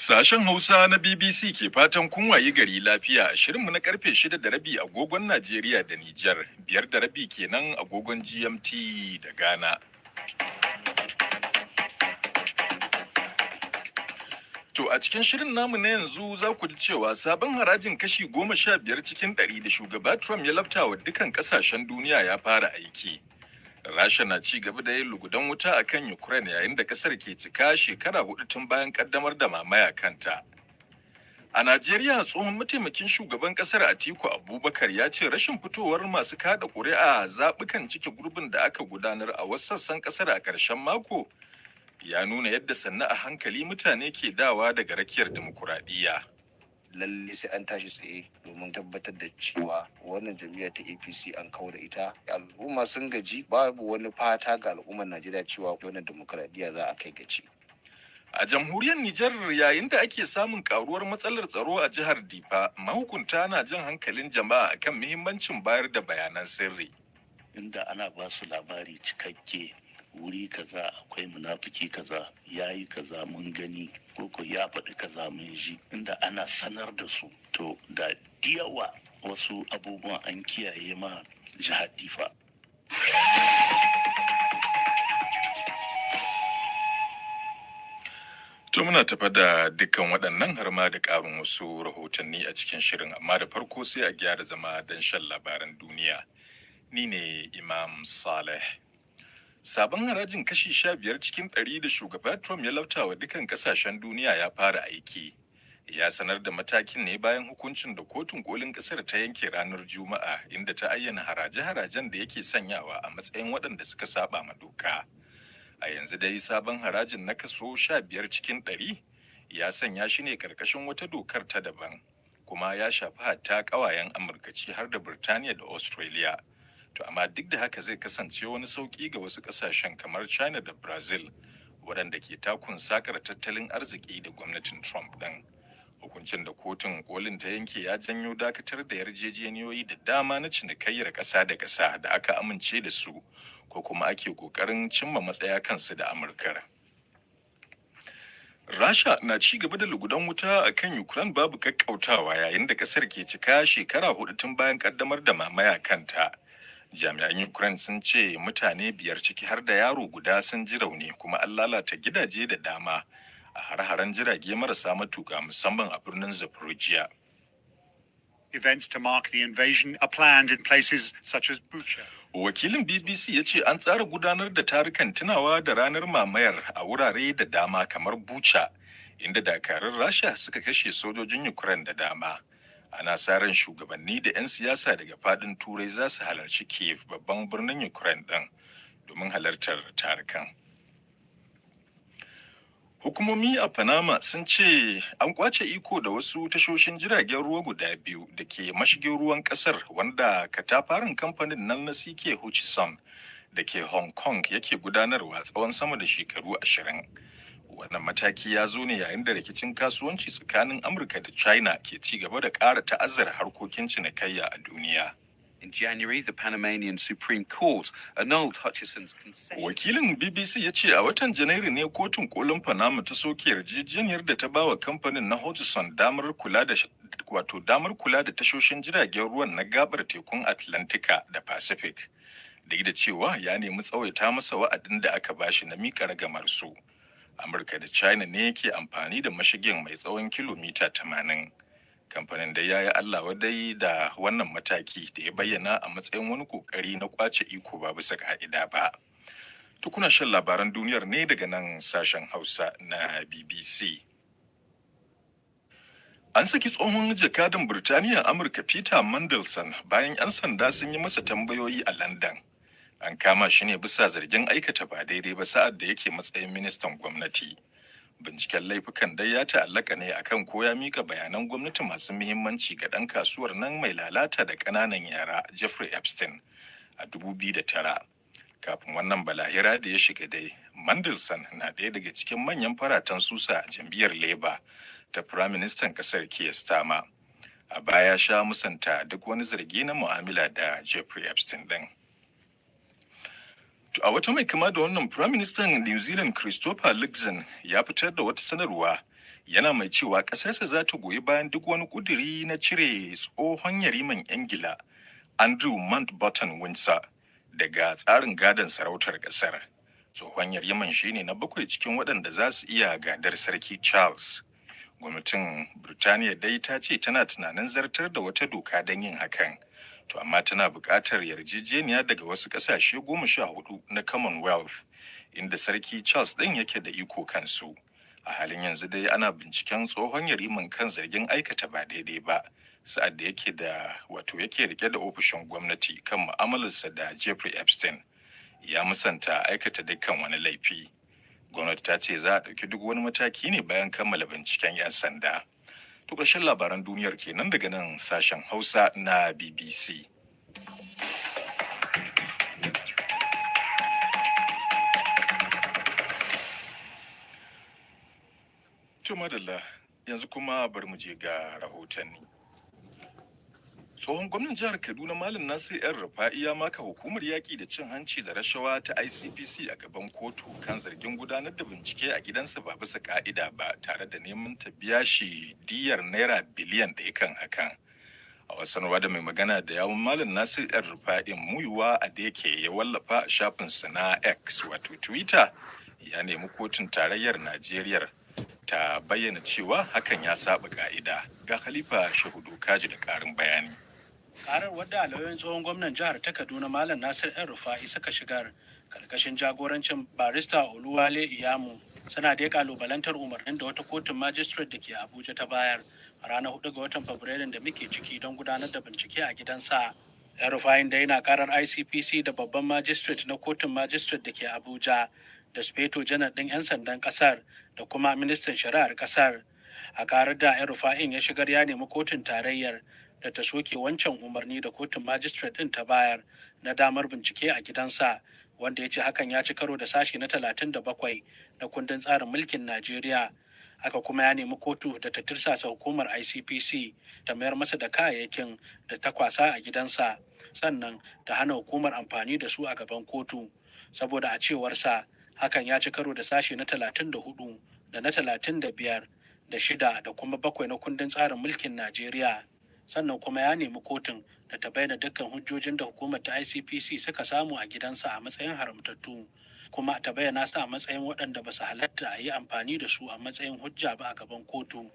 Sashen Hausa na BBC ke fatan kun wayi gari lafiya a shirinmu na karfe 6:30 agogon Najeriya da Nijar, 5:30 kenan agogon GMT da Ghana. To a cikin shirin namu na yanzu za ku ji cewa sabon harajin kashi 15% da shugaba Trump ya lafta wa dukkan kasashen duniya ya fara aiki. Rasha na ci gaba da yin lugudan wuta a kan Ukraine yayin da kasar ke cika shekara 4 tun bayan kaddamar da mamaya kanta. A Najeriya, tsohon mataimakin shugaban kasar Atiku Abubakar ya ce rashin fitowar masu kada ƙuri'a zaɓukan cike gurbin da aka gudanar a wasu sassan kasar a ƙarshen mako ya nuna yadda sannu a hankali mutane ke dawa daga rakiyar dimokuraɗiyya. Lalle sai an tashi tsaye domin tabbatar da cewa wannan jam'iyyar ta APC an kawo da ita. Al'umma sun gaji, babu wani fata ga al'ummar Najeriya cewa wannan dimokuraɗiyya za a kai gaci. A jamhuriyar Nijar, yayin da ake samun karuwar matsalar tsaro a jihar Difa, mahukunta na jan hankalin jama'a akan muhimmancin bayar da bayanan sirri. Inda ana ba su labari cikakke, wuri kaza akwai munafiki kaza, yayi kaza mun gani, ko ya faɗi kaza mun ji, inda ana sanar da su, to da diyawa wasu abubuwan an kiyaye ma jihar Difa. To muna tafa da dukkan waɗannan har ma da ƙarin wasu rahotanni a cikin shirin, amma da farko sai a gyara zama don shan labaran duniya. Ni ne Imam Saleh. Sabon harajin kashi 15% da shugaba Trump ya lafta wa dukkan kasashen duniya ya fara aiki. Ya sanar da matakin ne bayan hukuncin da kotun kolin kasar ta yanke ranar Juma'a, inda ta ayyana haraje-harajen da yake sanyawa a matsayin waɗanda suka saba ma doka. A yanzu dai sabon harajin na kaso 15% ya sanya shi ne karkashin wata dokar ta daban, kuma ya shafi hatta ƙawayen Amurka ci har da Birtaniya da Australia. To amma duk da haka zai kasance wani sauƙi ga wasu ƙasashen kamar China da Brazil, waɗanda ke takun sakar tattalin arziki da gwamnatin Trump ɗin. Hukuncin da kotun kolin ta yanke ya janyo dakatar da yarjejeniyoyi da dama na cinikayyar ƙasa da ƙasa da aka amince da su ko kuma ake ƙoƙarin cimma matsaya kansu da Amurkar. Rasha na ci gaba da lugudan wuta a kan Ukraine babu kakkautawa yayin da ƙasar ke cika shekara 4 tun bayan ƙaddamar da mamaya kanta. Jami'an Ukraine sun ce mutane 5 ciki har da yaro guda sun ji rauni kuma an lalata gidaje da dama a har-haren jirage marasa matuka musamman a birnin Zaporizhia. Events to mark the invasion are planned in places such as Bucha. Wakilin BBC ya ce an tsara gudanar da tarukan tunawa da ranar mamayar a wurare da dama kamar Bucha, inda dakarun Rasha suka kashe sojojin Ukraine da dama. Ana sa ran shugabanni da 'yan siyasa daga fadin Turai za su halarci Kiev, babban birnin Ukraine ɗin, domin halartar tarukan. Hukumomi a Panama sun ce an kwace iko da wasu tashoshin jiragen ruwa guda 2 da ke mashigin ruwan kasar wanda katafaren kamfanin nan na CK Hutchison da ke Hong Kong yake gudanarwa tsawon sama da shekaru 20. Wannan mataki ya zo ne yayin da rikicin kasuwanci tsakanin Amurka da China ke ci gaba da ƙara ta'azzara harkokin cinikayya a duniya. In January, the Panamanian Supreme Court annulled Hutchison's concession. Wakilin BBC ya ce a watan Janairu ne kotun kolin Panama ta soke yarjejeniyar da ta bawa kamfanin na Hutchison damar kula da wato damar kula da tashoshin jiragen ruwan na gabar tekun Atlantika da Pacific. Duk da cewa ya nemi tsawaita masa wa'adin da aka bashi na miƙa ragamar su. Amurka da China ne ke amfani da mashigin mai tsawon kilomita 80. Kamfanin da ya yi Allah wadai da wannan mataki da ya bayyana a matsayin wani kokari na kwace iko ba bisa ka'ida ba. Tukuna shan labaran duniyar ne daga nan sashen Hausa na BBC. An saki tsohon jakadan Birtaniya Amurka Peter Mandelson bayan 'yan sanda sun yi masa tambayoyi a London. An kama shi ne bisa zargin aikata ba daidai ba sa'ad da yake matsayin ministan gwamnati. Binciken laifukan dai ya ta'allaka ne akan ko ya mika bayanan gwamnati masu muhimmanci ga ɗan kasuwar nan mai lalata da ƙananan yara Jeffrey Epstein a 2009. Kafin wannan balahira da ya shiga dai, Mandelson na ɗaya daga cikin manyan faratan susa a jam'iyyar Labour ta Firaministan ƙasar Keir Starmer. A baya sha musanta duk wani zargi na mu'amala da Jeffrey Epstein ɗin. A wata mai kama da wannan, Firaministan New Zealand Christopher Luxon ya fitar da wata sanarwa Yana mai cewa ƙasarsa za ta goyi bayan duk wani ƙuduri na cire tsohon yariman Ingila Andrew Mountbatten Windsor daga tsarin gadon sarautar ƙasar. Tsohon yariman shine na bakwai cikin waɗanda za su iya gadar Sarki Charles. Gwamnatin Birtaniya dai ta ce tana tunanin zartar da wata doka don yin hakan. To amma tana buƙatar yarjejeniya daga wasu ƙasashe 14 na Commonwealth, inda Sarki Charles ɗin yake da iko kansu. A halin yanzu dai ana binciken tsohon yariman kan zargin aikata ba daidai ba, sa'ad da yake da wato yake rike da ofishin gwamnati kan mu'amalarsa da Jeffrey Epstein. Ya musanta aikata dukkan wani laifi. Gwamnati ta ce za a ɗauki duk wani mataki ne bayan kammala binciken 'yan sanda. To ƙarshen labaran duniyar kenan daga nan sashen Hausa na BBC. To madalla, yanzu kuma bari mu je ga rahotanni. Tsohon gwamnan jihar Kaduna Malam Nasir ‘Yan Rufa'i ya maka hukumar yaƙi da cin hanci da rashawa ta ICPC a gaban kotu kan zargin gudanar da bincike a gidansa ba bisa ka'ida ba tare da neman ta biya shi diyar naira biliyan 1 kan hakan. A wasu sanarwa da mai magana da yawun Malam Nasir ‘Yan Rufa'in Muyuwa Adeke ya wallafa a shafinsa na X wato Twitter, ya nemi kotun tarayyar Najeriya ta bayyana cewa hakan ya saba ka'ida. Ga Khalifa Shehu Dokaji da ƙarin bayani. Karar wadda lauyoyin tsohon gwamnan jihar ta Kaduna Malam Nasir ‘Yan Rufa'i suka shigar karkashin jagorancin barista Oluwale Iyamu suna da kalubalantar umarnin da wata kotun magistrate da ke Abuja ta bayar a ranar 4 ga watan Fabrairun da muke ciki don gudanar da bincike a gidansa. ‘Yan Rufa'in da yana karar ICPC da babban magistrate na kotun magistrate da ke Abuja da Speto janar ɗin 'yan sandan ƙasar da kuma ministan shari'ar ƙasar. A karar da ‘Yan Rufa'in ya shigar ya nemi kotun tarayyar da ta soke wancan umarni da kotun magistrate ɗin ta bayar na damar bincike a gidansa, wanda ya ce hakan ya ci karo da sashi na 37 na kundin tsarin mulkin Najeriya. Haka kuma ya nemi kotu da ta tirsasa hukumar ICPC ta mayar masa da kayayyakin da ta kwasa a gidansa, sannan ta hana hukumar amfani da su a gaban kotu, saboda a cewarsa hakan ya ci karo da sashi na 34 da na 35 da 6 da kuma 7 na kundin tsarin mulkin Najeriya. Sannan kuma ya nemi kotun da ta bayyana dukkan hujjojin da hukumar ta ICPC suka samu a gidansa a matsayin haramtattu, kuma ta bayyana su a matsayin waɗanda ba su halatta a yi amfani da su a matsayin hujja ba a gaban kotu,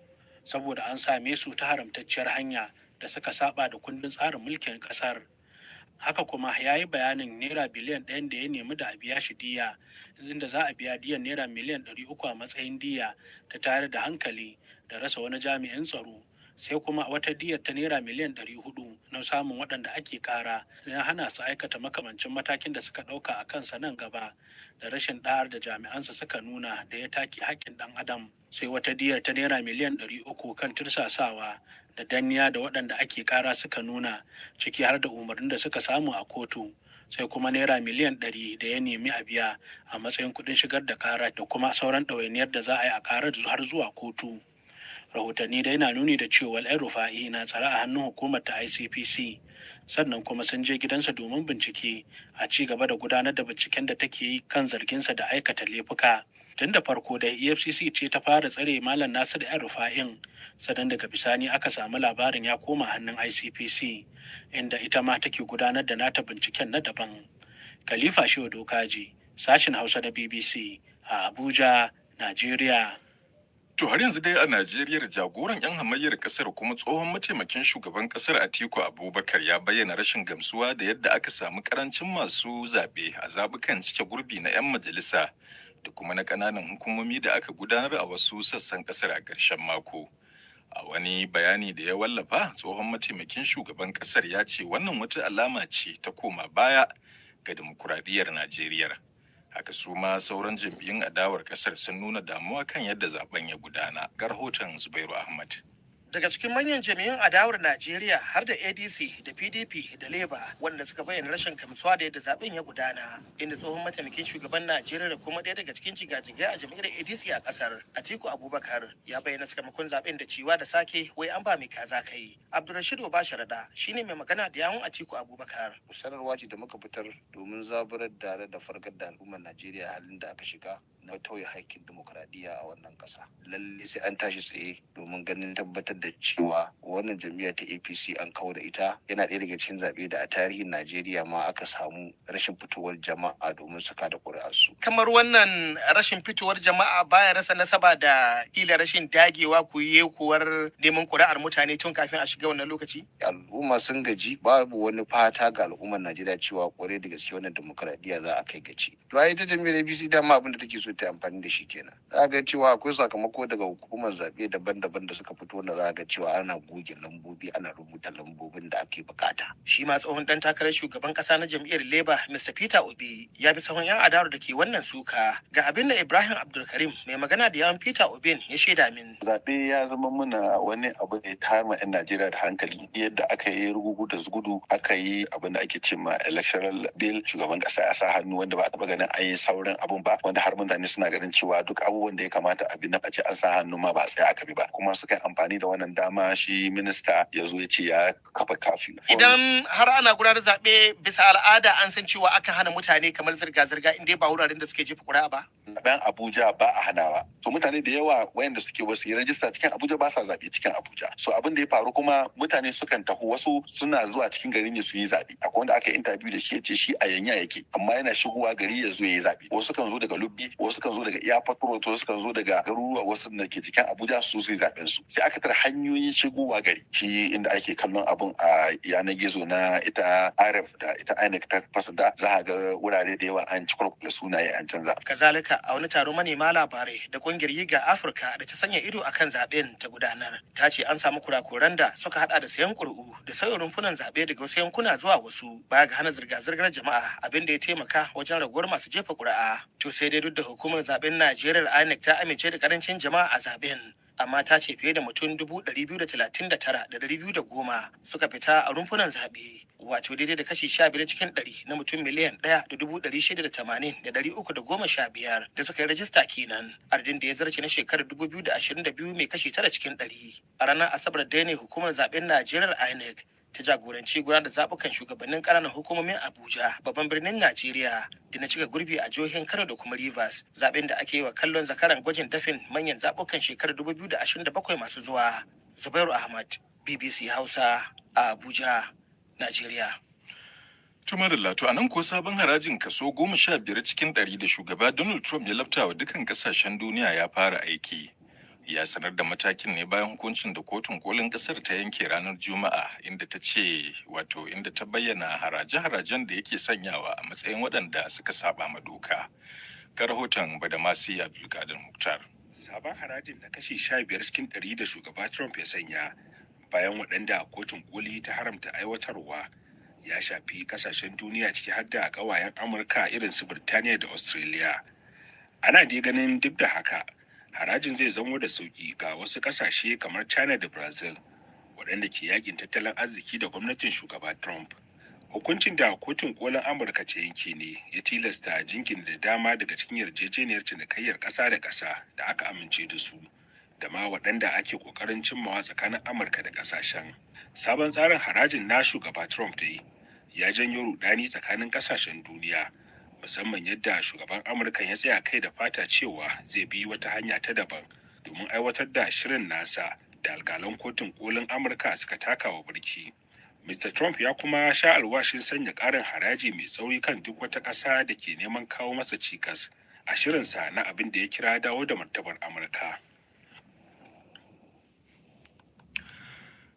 saboda an same su ta haramtacciyar hanya da suka saba da kundin tsarin mulkin ƙasar. Haka kuma ya yi bayanin naira biliyan 1 da ya nemi da a biya shi diya, inda za a biya diyan naira miliyan 300 a matsayin diya ta tayar da hankali da rasa wani jami'in tsaro, sai kuma wata diyar ta naira miliyan 400 na samun waɗanda ake ƙara na hana su aikata makamancin matakin da suka ɗauka a kansa nan gaba da rashin ɗa'ar da jami'ansa suka nuna da ya take haƙƙin ɗan adam, sai wata diyar ta naira miliyan 300 kan tirsasawa da danniya da waɗanda ake ƙara suka nuna, ciki har da umarnin da suka samu a kotu, sai kuma naira miliyan 100 da ya nemi a biya a matsayin kuɗin shigar da ƙara da kuma sauran ɗawainiyar da za a yi a ƙarar har zuwa kotu. Rahotanni dai na nuni da cewa El Rufa'i na tsare a hannun hukumar ta ICPC, sannan kuma sun je gidansa domin bincike a ci gaba da gudanar da binciken da take yi kan zarginsa da aikata laifuka. Tun da farko da EFCC ce ta fara tsare Malam Nasir El Rufa'in, sannan daga bisani aka samu labarin ya koma hannun ICPC, inda ita ma take gudanar da nata binciken na daban. Khalifa Shehu Dokaji, sashin Hausa na BBC a Abuja, Najeriya. To har yanzu dai a Najeriya, jagoran 'yan hamayyar kasar kuma tsohon mataimakin shugaban kasar Atiku Abubakar ya bayyana rashin gamsuwa da yadda aka samu karancin masu zaɓe a zabukan cike gurbi na 'yan majalisa da kuma na ƙananan hukumomi da aka gudanar a wasu sassan kasar a ƙarshen mako. A wani bayani da ya wallafa, tsohon mataimakin shugaban kasar ya ce wannan wata alama ce ta koma baya ga dimokuraɗiyyar Najeriya. Haka su ma sauran jam'iyyun adawar kasar sun nuna damuwa kan yadda zaben ya gudana. Ga rahoton Zubairu Ahmad. Daga cikin manyan jami'an adawar Najeriya har da ADC da PDP da Labour, wanda suka bayyana rashin gamsuwa da yadda zaben ya gudana, inda tsohon mataimakin shugaban Najeriya da kuma ɗaya daga cikin jigajigai a jam'iyyar ADC a ƙasar, Atiku Abubakar, ya bayyana sakamakon zaben da cewa da sake wai an ba mai kaza kai. Abdulrashid Obasharada shine mai magana da yawun Atiku Abubakar. Sanarwa ce da muka fitar domin zaburar da da farkar da al'ummar Najeriya halin da aka shiga. na tauye haƙƙin dimokuraɗiyya a wannan ƙasa. Lalle sai an tashi tsaye domin ganin tabbatar da cewa wannan jam'iyya ta APC an kawo da ita. Yana ɗaya daga cikin zaɓe da a tarihin Najeriya ma aka samu rashin fitowar jama'a domin su kada ƙuri'arsu. Kamar wannan rashin fitowar jama'a baya rasa nasaba da kila rashin dagewa ku yi kuwar neman ƙuri'ar mutane tun kafin a shiga wannan lokaci? Al'umma sun gaji, babu wani fata ga al'ummar Najeriya cewa kwarai da gaske wannan dimokuraɗiyya za a kai gaci. To ai ita jam'iyyar APC dama abin da take so ta amfani da shi kenan. Za ga cewa akwai sakamako daga hukumar zaɓe daban-daban da suka fito wanda za ga cewa ana goge lambobi, ana rubuta lambobin da ake bukata. Shi ma tsohon ɗan takarar shugaban ƙasa na jam'iyyar Labour, Mr. Peter Obi, ya bi sahun 'yan adawar da ke wannan suka. Ga abin da Ibrahim Abdulkarim, mai magana da yawan Peter Obi, ya shaida min. Zaɓe ya zama muna wani abu da ya tayar ma 'yan Najeriya da hankali, yadda aka yi rugugu da zugudu aka yi abin da ake ce ma electoral bill, shugaban ƙasa ya sa hannu, wanda ba a taɓa ganin an yi saurin abun ba, wanda har mutane suna ganin cewa duk abubuwan da ya kamata a bi na a ce an sa hannu ma ba a tsaya aka bi ba. Kuma suka yi amfani da wannan dama, shi minista ya zo ya ce ya kafa curfew. Idan har ana gudanar zaɓe bisa al'ada, an san cewa akan hana mutane kamar zirga-zirga in dai ba wuraren da suke jefa ƙuri'a ba. Zaben Abuja ba a hanawa. To mutane da yawa wayanda suke wasu yi rajista cikin Abuja ba sa zaɓe cikin Abuja. So abin da ya faru kuma, mutane sukan taho, wasu suna zuwa cikin gari ne su yi zaɓe. Akwai wanda aka yi interview da shi, ya ce shi a Yanya yake amma yana shigowa gari ya zo ya yi zaɓe. Wasu kan zo daga Lubbi, wasu kan zo daga Airport Road, wasu kan zo daga garuruwa wasu da ke cikin Abuja su yi zaɓen su. Sai aka tara hanyoyin shigowa gari. Shi inda ake kallon abun a yanar gizo na ita IReV da ita INEC ta fasada, za a ga wurare da yawa an ci da sunaye an canza. Kazalika, a wani taron manema labarai da kungiyar Yiga Afirka da ta sanya ido akan zaben ta gudanar, ta ce an samu kurakuran da suka hada da sayan ƙuri'u da sauya rumfunan zaɓe daga wasu yankuna zuwa wasu, baya ga hana zirga-zirgar jama'a, abin da ya taimaka wajen raguwar masu jefa ƙuri'a. To sai dai duk da hukumar zaben Najeriya INEC ta amince da karancin jama'a a zaben, amma ta ce fiye da mutum 239,210 suka fita a rumfunan zaɓe, wato daidai da kashi 15% na mutum 1,680,315 da suka yi rajista kenan, adadin da ya zarce na shekarar 2022 mai kashi 9%. A ranar Asabar da ne hukumar zaɓen Najeriya INEC ta jagoranci gudanar da zaɓukan shugabannin ƙananan hukumomin Abuja, babban birnin Najeriya, da na cika gurbi a jihohin Kano da kuma Rivers, zaɓen da ake yi wa kallon zakaran gwajin dafin manyan zaɓukan shekarar 2027 masu zuwa. Zubairu Ahmad, BBC Hausa, a Abuja, Najeriya. Tuma da to a nan ko sabon harajin kaso 15% da shugaba Donald Trump ya lafta wa dukkan kasashen duniya ya fara aiki. Ya sanar da matakin ne bayan hukuncin da kotun kolin kasar ta yanke ranar Juma'a, inda ta ce, wato inda ta bayyana haraje-harajen da yake sanyawa a matsayin waɗanda suka saba ma doka. Ga rahoton Badamasi Abdulkadir Muktar. Sabon harajin na kashi 15% da shugaba Trump ya sanya bayan waɗanda kotun koli ta haramta aiwatarwa ya shafi kasashen duniya, ciki har da ƙawayen Amurka irin su Birtaniya da Australia. Ana dai ganin duk da haka harajin zai zamo da sauki ga wasu kasashe kamar China da Brazil, waɗanda ke yakin tattalin arziki da gwamnatin shugaba Trump. Hukuncin da kotun kolin Amurka ce yanke ne ya tilasta jingina da dama daga cikin yarjejeniyar cinikayyar ƙasa da ƙasa da aka amince da su, da ma waɗanda ake ƙoƙarin cimmawa tsakanin Amurka da ƙasashen. Sabon tsarin harajin na shugaba Trump dai ya janyo rudani tsakanin ƙasashen duniya, musamman yadda shugaban Amurka ya tsaya kai da fata cewa zai bi wata hanya ta daban domin aiwatar da shirin nasa da alkalan kotun kolin Amurka suka taka wa birki. Mr. Trump ya kuma sha alwashin sanya ƙarin haraji mai tsauri kan duk wata ƙasa da ke neman kawo masa cikas a shirinsa na abin da ya kira dawo da martabar Amurka.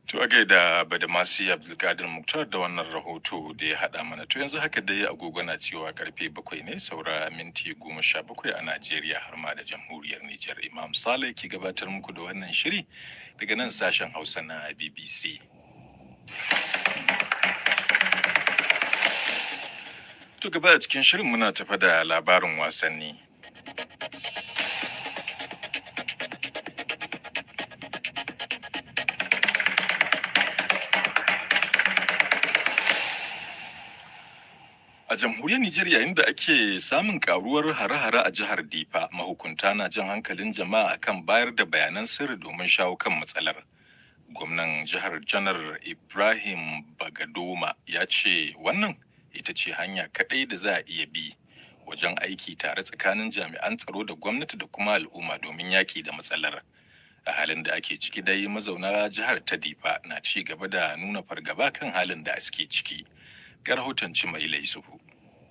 To a gaida Badamasi Abdulkadir Muktar da wannan rahoto da ya haɗa mana. To yanzu haka dai agogo na cewa karfe 7 ne saura minti 17 a Najeriya har ma da jamhuriyar Nijar. Imam Saleh ke gabatar muku da wannan shiri daga nan sashen Hausa na BBC. To gaba a cikin shirin muna tafa da labarin wasanni. A jamhuriyar Nijar, yayin da ake samun karuwar hare-hare a jihar Difa, mahukunta na jan hankalin jama'a akan bayar da bayanan sirri domin shawo kan matsalar. Gwamnan jihar, Janar Ibrahim Bagadoma, ya ce wannan ita ce hanya kaɗai da za a iya bi wajen aiki tare tsakanin jami'an tsaro da gwamnati da kuma al'umma domin yaƙi da matsalar. A halin da ake ciki dai, mazauna jihar ta Difa na ci gaba da nuna fargaba kan halin da suke ciki. Ga rahoton Cimaila Yusufu.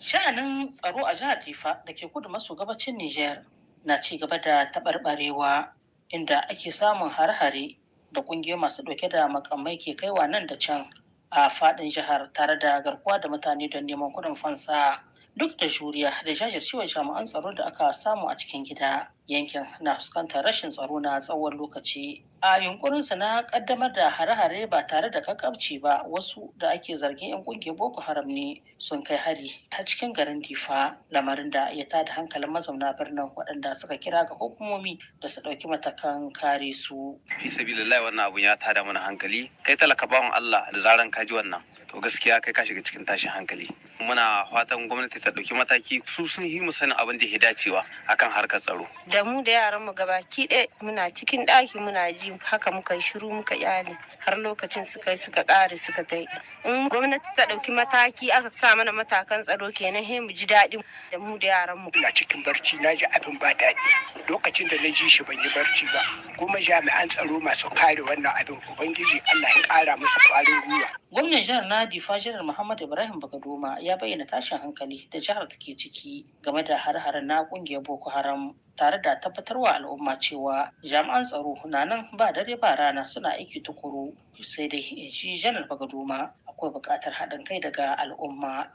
Sha'anin tsaro a jihar Difa da ke kudu maso gabacin Nijar na ci gaba da taɓarɓarewa, inda ake samun hare-hare da ƙungiyoyi masu ɗauke da makamai ke kaiwa nan da can a faɗin jihar, tare da garkuwa da mutane don neman kuɗin fansa. Duk da juriya da jajircewar jami'an tsaro da aka samu a cikin gida, yankin na fuskantar rashin tsaro na tsawon lokaci. A yunkurinsa na kaddamar da hare-hare ba tare da kakabci ba, wasu da ake zargin 'yan kungiyar Boko Haram ne sun kai hari ta cikin garin Difa, lamarin da ya tada hankalin mazauna birnin, waɗanda suka kira ga hukumomi da su ɗauki matakan kare su. Fi sabilillahi, wannan abun ya tada mana hankali. Kai talaka bawan Allah, da zaran ka ji wannan, to gaskiya kai ka shiga cikin tashin hankali. Muna fatan gwamnati ta ɗauki mataki, su sun yi mu sanin abin da ya dacewa akan harkar tsaro. Da mu da yaran mu gabaki ɗaya muna cikin ɗaki muna ji, haka muka yi shiru muka kyale har lokacin suka yi suka ƙare suka tai. In gwamnati ta ɗauki mataki aka sa mana matakan tsaro kenan, he mu ji daɗi da mu da yaran mu. Ina cikin barci na ji abin ba daɗi. Lokacin da na ji shi ban yi barci ba. Kuma jami'an tsaro masu kare wannan abin, Ubangiji Allah ya ƙara musu ƙwarin gwiwa. Gwamnan jihar na Difa, Janar Muhammad Ibrahim Bagadoma, ya bayyana tashin hankali da jihar take ciki game da hare-haren na kungiyar Boko Haram, tare da tabbatarwa al'umma cewa jami'an tsaro na nan ba dare ba rana suna aiki tukuru. Sai dai, in shi Janar Bagadoma, akwai buƙatar haɗin kai daga al'umma.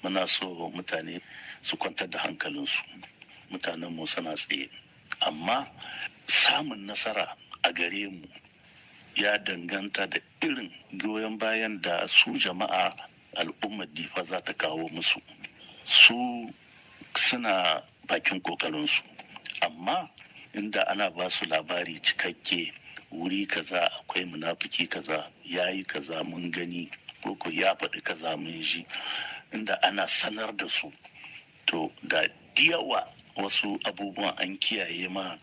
Muna so mutane su kwantar da hankalinsu. Mutanen mu suna tsaye, amma samun nasara a gare mu ya danganta da irin goyon bayan da su jama'a al'ummar Difa za ta kawo musu. Su suna bakin kokarinsu, amma inda ana ba su labari cikakke, wuri kaza akwai munafiki kaza, ya yi kaza mun gani, ko ya faɗi kaza mun ji, inda ana sanar da su, to da yawa wasu abubuwan an kiyaye ma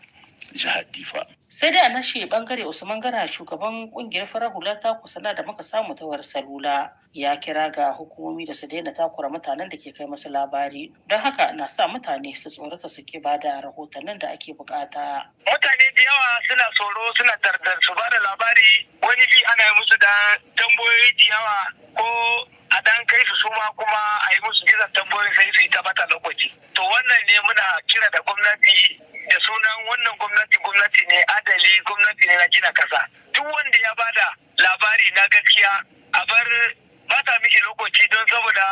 jihar Difa. Sai dai a nashi bangare, Usman Gara, shugaban kungiyar farar hula ta kusana da muka samu ta wayar salula, ya kira ga hukumomi da su daina takura mutanen da ke kai masu labari, don haka na sa mutane su tsorata su ke bada rahotannin da ake bukata. Mutane da yawa suna tsoro, suna dardar su bada labari. Wani bi ana yi musu da tambayoyi da yawa, ko a dan kai su suma kuma a yi musu gizon tambayoyi, sai su yi ta bata lokaci. To wannan ne muna kira da gwamnati, da sunan wannan gwamnati, gwamnati ne adali, gwamnati ne na gina kasa, duk wanda ya bada labari na gaskiya a bar bata miki lokaci, don saboda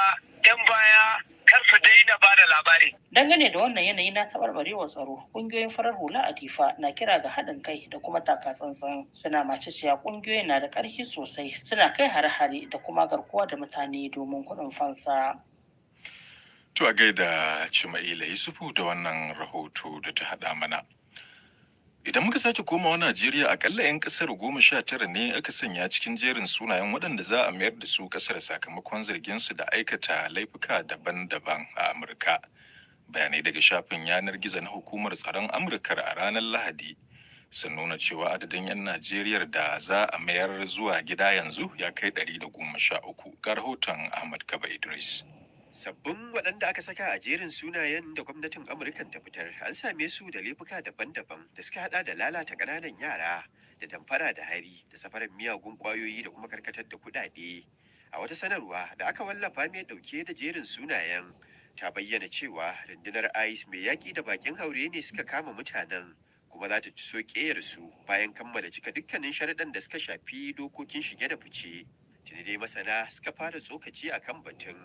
yan baya kar su daina bada labari. Dangane da wannan yanayi na taɓarɓarewar tsaro, ƙungiyoyin farar hula a Difa na kira ga haɗin kai da kuma taka tsantsan, suna mace cewa ƙungiyoyin na da ƙarfi sosai, suna kai hare-hare da kuma garkuwa da mutane domin kuɗin fansa. To a gaida Cima'ila Yusufu da wannan rahoto da ta haɗa mana. Idan muka sake komawa Najeriya, akalla 'yan kasar 19 ne aka sanya cikin jerin sunayen waɗanda za a mayar da su kasar sakamakon zarginsu da aikata laifuka daban-daban a Amurka. Bayanai daga shafin yanar gizo na hukumar tsaron Amurka a ranar Lahadi sun nuna cewa adadin 'yan Najeriyar da za a mayar zuwa gida yanzu ya kai 113. Ga rahoton Ahmad Kaba Idris. Sabbin waɗanda aka saka a jerin sunayen da gwamnatin Amurkan ta fitar an same su da laifuka daban-daban da suka hada da lalata ƙananan yara da damfara da hari da safarar miyagun ƙwayoyi da kuma karkatar da kuɗaɗe. A wata sanarwa da aka wallafa mai ɗauke da jerin sunayen ta bayyana cewa rundunar ICE mai yaƙi da bakin haure ne suka kama mutanen, kuma za ta ci su bayan kammala cika dukkanin sharuɗan da suka shafi dokokin shige da fice. Tuni dai masana suka fara tsokaci akan batun.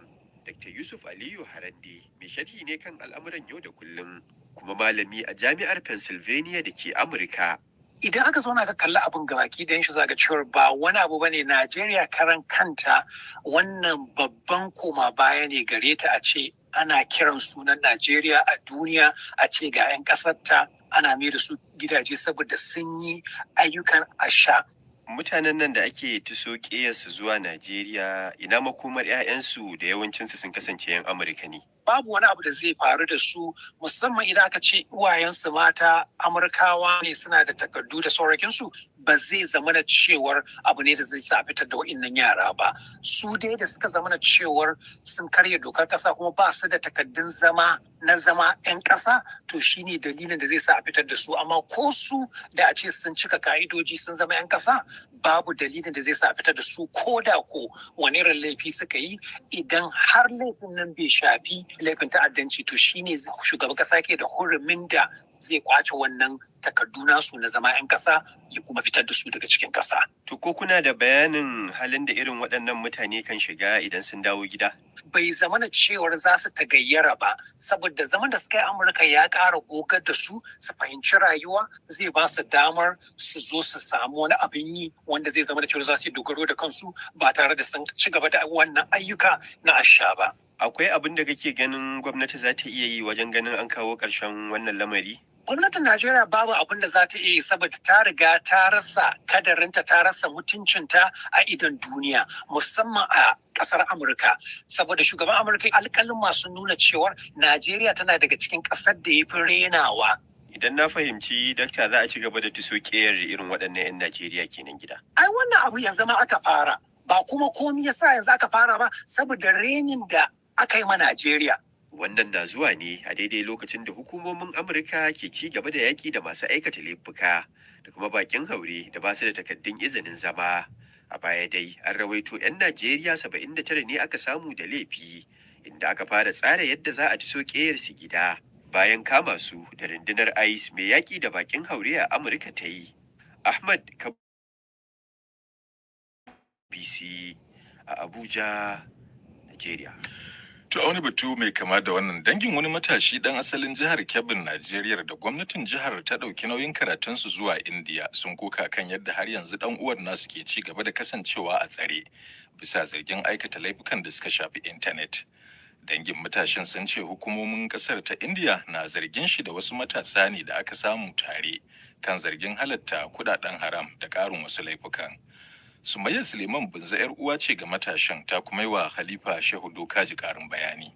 Dr. Yusuf Aliyu Harande mai sharhi ne kan al'amuran yau da kullum, kuma malami a Jami'ar Pennsylvania da ke Amurka. Idan aka zauna ka kalli abin gabaki ɗayan shi, zaka cewar ba wani abu bane. Najeriya karan kanta, wannan babban koma baya ne gare ta, a ce ana kiran sunan Najeriya a duniya, a ce ga 'yan ƙasarta ana mai da su gidaje saboda sun yi ayyukan asha. Mutanen nan da ake tuso su zuwa Najeriya, ina makomar 'ya'yansu da yawancinsu sun kasance 'yan Amurka ne? Babu wani abu da zai faru da su, musamman idan aka ce uwayensu mata Amurkawa ne, suna da takardu da saurakinsu. Ba zai zama da cewar abu ne da zai sa fitar da wa'innan yara ba. Su dai da suka zama da cewar sun karya dokar kasa kuma ba su da takardun zama na zama 'yan ƙasa, to shine dalilin da zai sa a fitar da su. Amma ko su da a ce sun cika ka'idoji sun zama 'yan ƙasa, babu dalilin da zai sa a fitar da su, ko da ko wani irin laifi suka yi. Idan har laifin nan bai shafi laifin ta'addanci, to shine shugaban ƙasa ke da hurumin da zai kwace wannan takardu nasu na zama 'yan ƙasa ya kuma fitar da su daga cikin ƙasa. To, ko kuna da bayanin halin da irin waɗannan mutane kan shiga idan sun dawo gida? Bai zamana cewar za su tagayyara ba, saboda zaman da suka yi Amurka ya ƙara gogar da su su fahimci rayuwa, zai ba su damar su zo su samu wani abin yi wanda zai zama da cewar za su yi dogaro da kansu ba tare da sun ci gaba da wannan ayyuka na asha ba. Akwai abin da kake ganin gwamnati za ta iya yi wajen ganin an kawo ƙarshen wannan lamari? Gwamnatin Najeriya babu abin da za ta iya yi, saboda ta riga ta rasa kadarinta, ta rasa mutuncinta a idon duniya, musamman a kasar Amurka, saboda shugaban Amurka, alkalin masu nuna cewar Najeriya tana daga cikin kasar da ya fi renawa. Idan na fahimci dakta, za a ci gaba da tuso ƙeyar irin waɗannan 'yan Najeriya kenan gida? Ai wannan abu yanzu ma aka fara, ba kuma komi yasa yanzu aka fara ba saboda renin da aka yi ma Najeriya. Wannan na zuwa ne a daidai lokacin da hukumomin Amurka ke ci gaba da yaƙi da masu aikata laifuka da kuma bakin haure da ba su da takaddun izinin zama. A baya dai an rawaito 'yan Najeriya 79 ne aka samu da laifi, inda aka fara tsara yadda za a tuso su gida bayan kama su da rundunar ICE mai yaƙi da bakin haure a Amurka ta yi. Ahmad BBC a Abuja, Najeriya. To, a wani batu mai kama da wannan, dangin wani matashi dan asalin jihar Kebbin, Najeriya, da gwamnatin jihar ta ɗauki nauyin karatunsu zuwa Indiya sun koka kan yadda har yanzu dan uwan nasu ke ci gaba da kasancewa a tsare bisa zargin aikata laifukan da suka shafi intanet. Dangin matashin sun ce hukumomin kasar ta Indiya na zargin shi da wasu matasa ne da aka samu tare kan zargin halatta kudaden haram da ƙarin wasu laifukan. Sumayya Suleiman Bunza 'yar uwa ce ga matashin, ta kuma yi wa Khalifa Shehu Dokaji ƙarin bayani.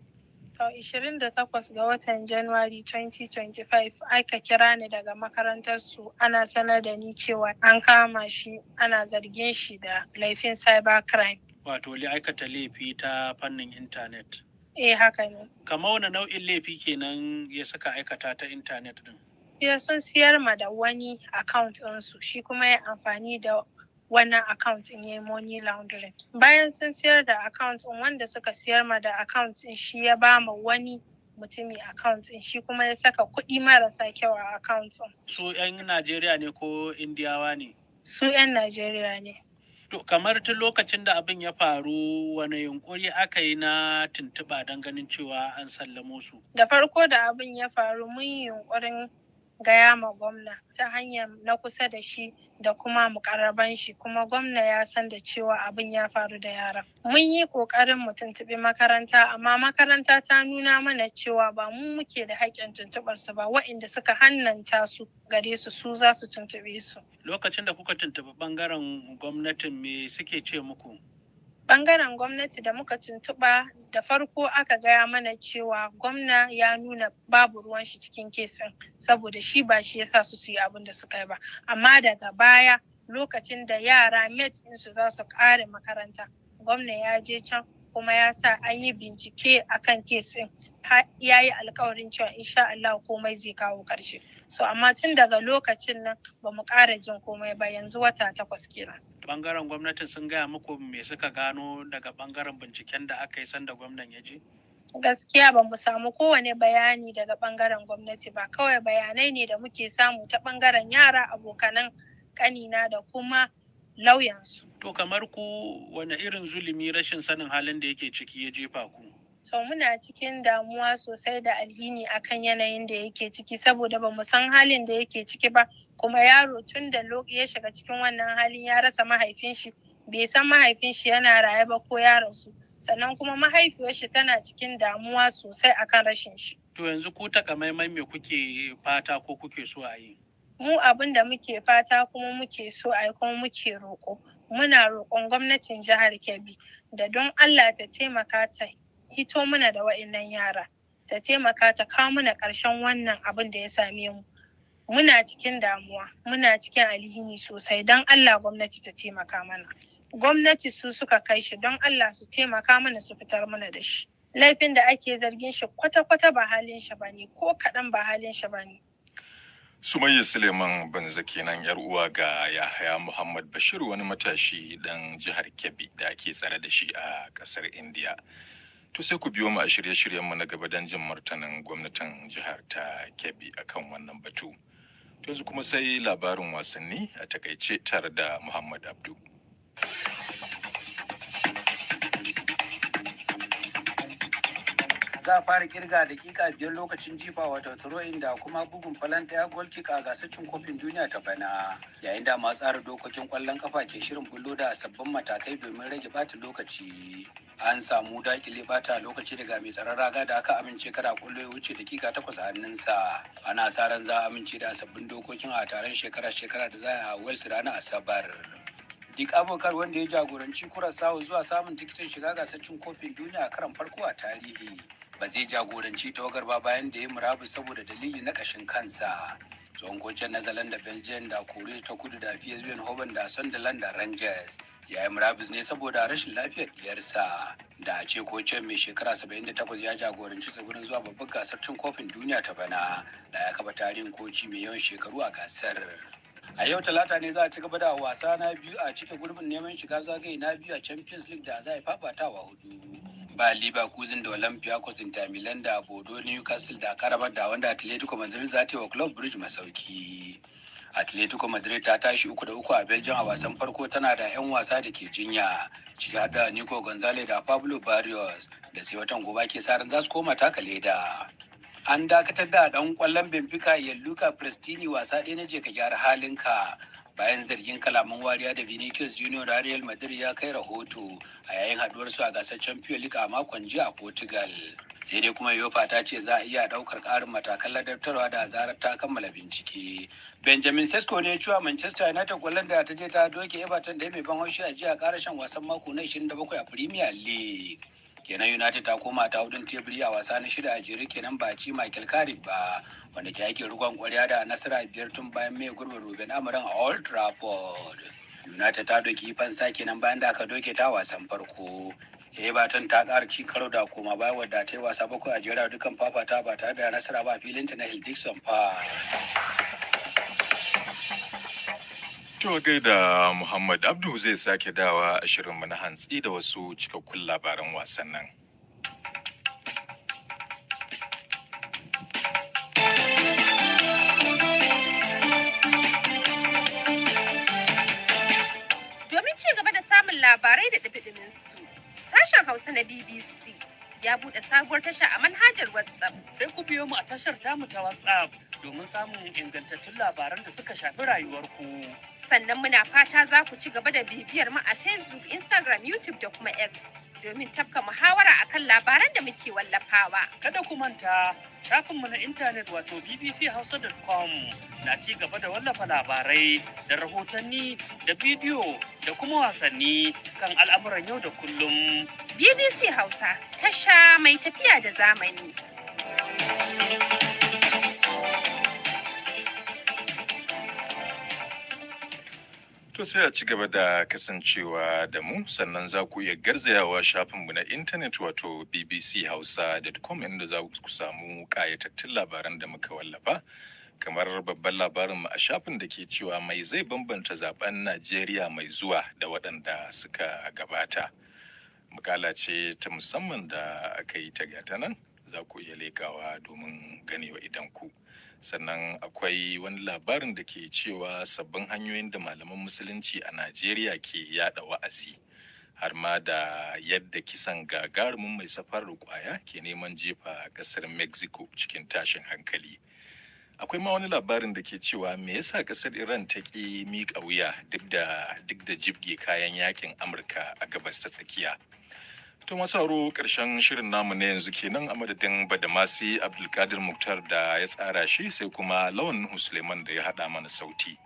To, 28 ga watan January 2025 aka kira ni daga makarantar su, ana sanar da ni cewa an kama shi, ana zargin shi da laifin cyber crime. Wato aikata laifi ta fannin intanet. Eh, haka ne. Kamar wani nau'in laifi kenan ya saka aikata ta intanet din? Sai sun siyar ma da wani account ɗinsu, shi kuma ya amfani da wannan account ɗin yayi money laundering. Bayan sun siyar da account ɗin, wanda suka siyar ma da account ɗin shi ya ba ma wani mutumi account ɗin, shi kuma ya saka kuɗi marasa kyau a account ɗin. Su 'yan Najeriya ne ko Indiyawa ne? Su 'yan Najeriya ne. To, kamar tun lokacin da abin ya faru, wani yunkuri aka yi na tuntuɓa don ganin cewa an sallamo su? Da farko da abin ya faru, mun yi yunkurin gaya ma gwamna ta hanyar na kusa da shi da kuma mukarraban shi, kuma gwamna ya san da cewa abin ya faru da yaran. Mun yi kokarin mu tuntuɓi makaranta, amma makaranta ta nuna mana cewa ba mu muke da haƙƙin tuntuɓar su ba, waɗanda suka hannanta su gare su, su za su tuntuɓe su. Lokacin da kuka tuntuɓi ɓangaren gwamnatin, me suke ce muku? Bangaren gwamnati da muka tuntuɓa, da farko aka gaya mana cewa gwamna ya nuna babu ruwan shi cikin kesin, saboda shi ba shi yasa su su yi abin da suka yi ba. Amma daga baya, lokacin da yara mate su za su kare makaranta, gwamna ya je can kuma ya sa an yi bincike akan kesin, ya yi alkawarin cewa insha Allah komai zai kawo ƙarshe. So amma tun daga lokacin nan ba mu ƙara jin komai ba, yanzu wata 8 kenan. Bangaren gwamnatin sun gaya muku me suka gano daga bangaren binciken da aka yi sanda gwamnan ya je? Gaskiya ba mu samu kowane bayani daga bangaren gwamnati ba, kawai bayanai ne da muke samu ta bangaren yara abokanan kanina da kuma lauyansu. To, kamar ku, wani irin zulumi rashin sanin halin da yake ciki ya jefa ku? So muna cikin damuwa sosai da alhini akan yanayin da yake ciki, saboda ba mu san halin da yake ciki ba. Kuma yaro tun da ya shiga cikin wannan halin ya rasa mahaifin shi, bai san mahaifin shi yana raye ba ko ya rasu. Sannan kuma mahaifiyar shi tana cikin damuwa sosai akan rashin shi. To, yanzu ku takamaimai me kuke fata ko kuke so a yi? Mu abin da muke fata kuma muke so a yi kuma muke roƙo, muna roƙon gwamnatin jihar Kebbi da don Allah ta taimaka ta hito mana da wa'innan yara, ta taimaka ta kawo mana ƙarshen wannan abin da ya same mu. Muna cikin damuwa, muna cikin alhini sosai. Don Allah gwamnati ta taimaka mana. Gwamnati su suka kai shi, don Allah su taimaka mana su fitar mana da shi. Laifin da ake zargin shi kwata-kwata ba halin shi bane, ko kaɗan ba halin shi bane. Sumayya Suleiman Banza kenan, yar uwa ga Yahaya Muhammad Bashir, wani matashi dan jihar Kebbi da ake tsare da shi a kasar India. To sai ku biyo mu a shirye-shiryenmu na gaba don jin martanin gwamnatin jihar ta Kebbi akan wannan batu. To yanzu kuma sai labarin wasanni a takaice tare da Muhammad Abdu. Za a fara kirga dakika 5 lokacin jifa, wato throw-in, da kuma bugun falan daya, goal kick, a gasar cin kofin duniya ta bana, yayin da masu tsara dokokin kwallon kafa ke shirin bullo da sabbin matakai domin rage bata lokaci. An samu dakile bata lokaci daga mai tsaron raga da aka amince kada kwallo ya wuce dakika 8 a hannunsa. Ana sa ran za a amince da sabbin dokokin a taron shekara-shekara da za a yi a Wales ranar Asabar. Dick Advocaat, wanda ya jagoranci Curaçao zuwa samun tikitin shiga gasar cin kofin duniya a karan farko a tarihi, ba zai jagoranci tawagar ba bayan da ya murabus saboda dalili na kashin kansa. Tsohon kocin Netherlands da Belgium da Koriya ta Kudu da PSV Eindhoven da Sunderland da Rangers ya yi murabus ne saboda rashin lafiyar diyarsa. Da a ce kocin mai shekara 78 ya jagoranci tsibirin zuwa babbar gasar cin kofin duniya ta bana, da ya kafa tarihin koci mai yawan shekaru a gasar. A yau Talata ne za a ci gaba da wasa na biyu a cike gurbin neman shiga zagaye na biyu a Champions League da za a fafatawa hudu. Ba Leverkusen da Olympiacos, Inter Milan da Bordeaux, Newcastle da Qarabag, da wanda Atletico Madrid za ta yi wa Club Brugge masauki. Atletico Madrid ta tashi 3-3 a Belgium a wasan farko. Tana da 'yan wasa da ke jinya, ciki har da Nico Gonzalez da Pablo Barrios, da sai watan gobe ke sa ran za su koma taka leda. An dakatar da dan kwallon Benfica Luca Prestini wasa ɗaya na je ka gyara halinka, bayan zargin kalaman wariya da Vinicius Junior da Real Madrid ya kai rahoto a yayin haduwar su a gasar Champions League a makon jiya a Portugal. Sai dai kuma UEFA ta ce za a iya daukar karin matakan ladabtarwa da zarar ta kammala bincike. Benjamin Sesko ne ya ciwa Manchester United kwallon da ta je ta doke Everton da mai ban haushi a jiya karashen wasan mako na 27 a Premier League. Kenan United ta koma ta hudun teburi a wasa na shida a jere kenan ba ci Michael Carrick ba, wanda ke aikin rikon kwarya da nasara biyar tun bayan mai gurbin Ruben Amorim a Old Trafford. United ta doki fansa kenan bayan da aka doke ta wasan farko. Everton ta ƙara ci karo da koma baya, wadda ta yi wasa bakwai a jera dukkan fafata ba tare da nasara ba a filinta na Goodison Park. To gaida Muhammad Abdu, zai sake dawa a shirinmu na hantsi da wasu cikakkun labaran wasannin. Domin ci gaba da samun labarai da ɗumi su, sashen Hausa na BBC ya buɗe sabuwar tasha a manhajar WhatsApp. Sai ku biyo mu a tashar tamu ta WhatsApp domin samun ingantattun labaran da suka shafi rayuwarku. Sannan muna fata za ku ci gaba da bibiyar mu a Facebook, Instagram, YouTube da kuma X domin tafka muhawara akan labaran da muke wallafawa. Kada ku manta, shafinmu na intanet wato bbchausa.com na ci gaba da wallafa labarai da rahotanni da bidiyo da kuma wasanni kan al'amuran yau da kullum. BBC Hausa, tasha mai tafiya da zamani. To sai a ci gaba da kasancewa da mu. Sannan za ku iya garzayawa shafinmu na intanet wato bbchausa.com, inda za ku samu ƙayatattun labaran da muka wallafa, kamar babban labarinmu a shafin da ke cewa mai zai bambanta zaben Najeriya mai zuwa da waɗanda suka gabata. Mukala ce ta musamman da aka yi ta gata nan, za ku iya lekawa domin ganewa idan ku. Sannan akwai wani labarin da ke cewa sabbin hanyoyin da malaman Musulunci a Najeriya ke yada wa'azi, har ma da yadda kisan gagarumin mai safarar kwaya ke neman jefa kasar Mexico cikin tashin hankali. Akwai ma wani labarin da ke cewa me yasa kasar Iran ta ƙi miƙa wuya duk da jibge kayan yakin Amurka a Gabas ta Tsakiya. To masu sauraro, ƙarshen shirin namu na yanzu kenan. A madadin Badamasi Abdulkadir Muktar da ya tsara shi, sai kuma Lawan Nuhu Suleiman da ya haɗa mana sauti.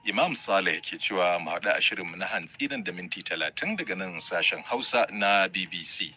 Imam Saleh ke cewa mu haɗu a shirinmu na hantsi nan da minti 30 daga nan sashen Hausa na BBC.